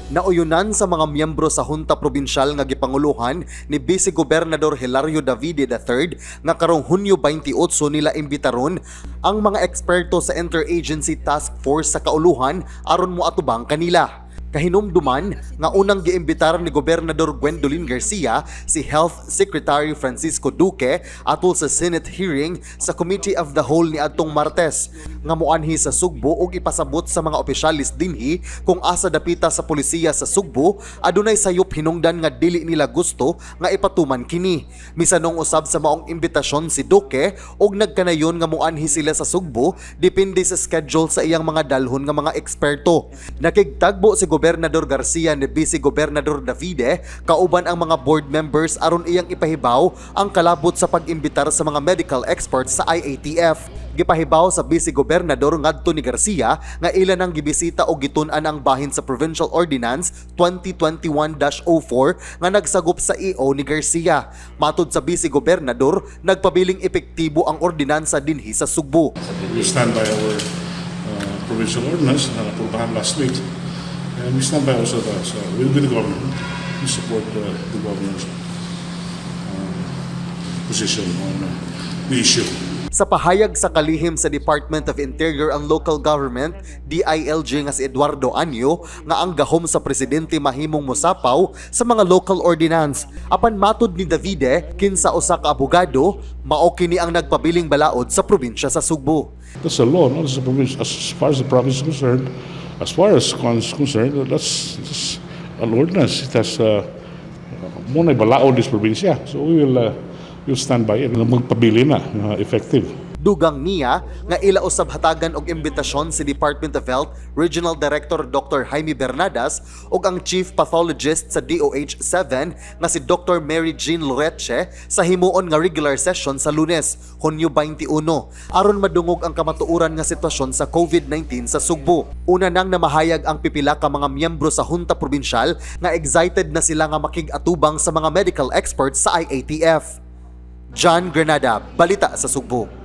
Nauyunan sa mga miyembro sa Junta Probinsyal nga gipanguluhan ni Vice Gobernador Hilario Davide III nga karong Hunyo 28 nila imbitaron ang mga eksperto sa Interagency Task Force sa kauluhan aron moatubang kanila. Kahinumduman nga unang giimbitar ni Gobernador Gwendolyn Garcia si Health Secretary Francisco Duque atol sa Senate hearing sa Committee of the Whole niadtong Martes nga moanhi sa Sugbo ug ipasabot sa mga opisyalis dinhi kung asa dapita sa polisiya sa Sugbo adunay sayop hinungdan nga dili nila gusto nga ipatuman kini. Misanong usab sa maong imbitasyon si Duque ug nagkanayon nga moanhi sila sa Sugbo depende sa schedule sa iyang mga dalhon nga mga eksperto. Nakigtagbo si Gobernador Garcia ni Vice Gobernador Davide kauban ang mga board members aron iyang ipahibaw ang kalabot sa pag-imbitar sa mga medical experts sa IATF. Gipahibaw sa Vice Gobernador ngadto ni Garcia nga ila nang gibisita og gitun-an ang bahin sa Provincial Ordinance 2021-04 nga nagsagop sa EO ni Garcia. Matod sa Vice Gobernador, nagpabiling epektibo ang ordinansa dinhi sa Sugbo. We stand by our provincial ordinance na naaprubahan last week. And we stand by also that. So we'll be the government. We support the governor's position on the issue. Sa pahayag sa kalihim sa Department of Interior and Local Government, DILG, nga si Eduardo Año, nga ang gahom sa presidente mahimong mosapaw sa mga local ordinance. Apan matod ni Davide, kinsa usa ka abogado, mao kini ang nagpabiling balaod sa probinsya sa Sugbo. That's a law, no? That's a province. As far as the province is concerned, as far as Con is concerned, that's an ordinance. It has mao na balaod this probinsya. So we will stand by it. Magpabili na, effective. Dugang niya nga ila usab hatagan og imbitasyon si Department of Health Regional Director Dr. Jaime Bernadas ug ang Chief Pathologist sa DOH 7 nga si Dr. Mary Jean Loreche sa himuon nga regular session sa Lunes, Hunyo 21, aron madungog ang kamatuoran nga sitwasyon sa COVID-19 sa Sugbo. Una nang namahayag ang pipila ka mga miyembro sa Junta Probinsyal nga excited na sila nga makig-atubang sa mga medical experts sa IATF. John Granada, Balita sa Sugbo.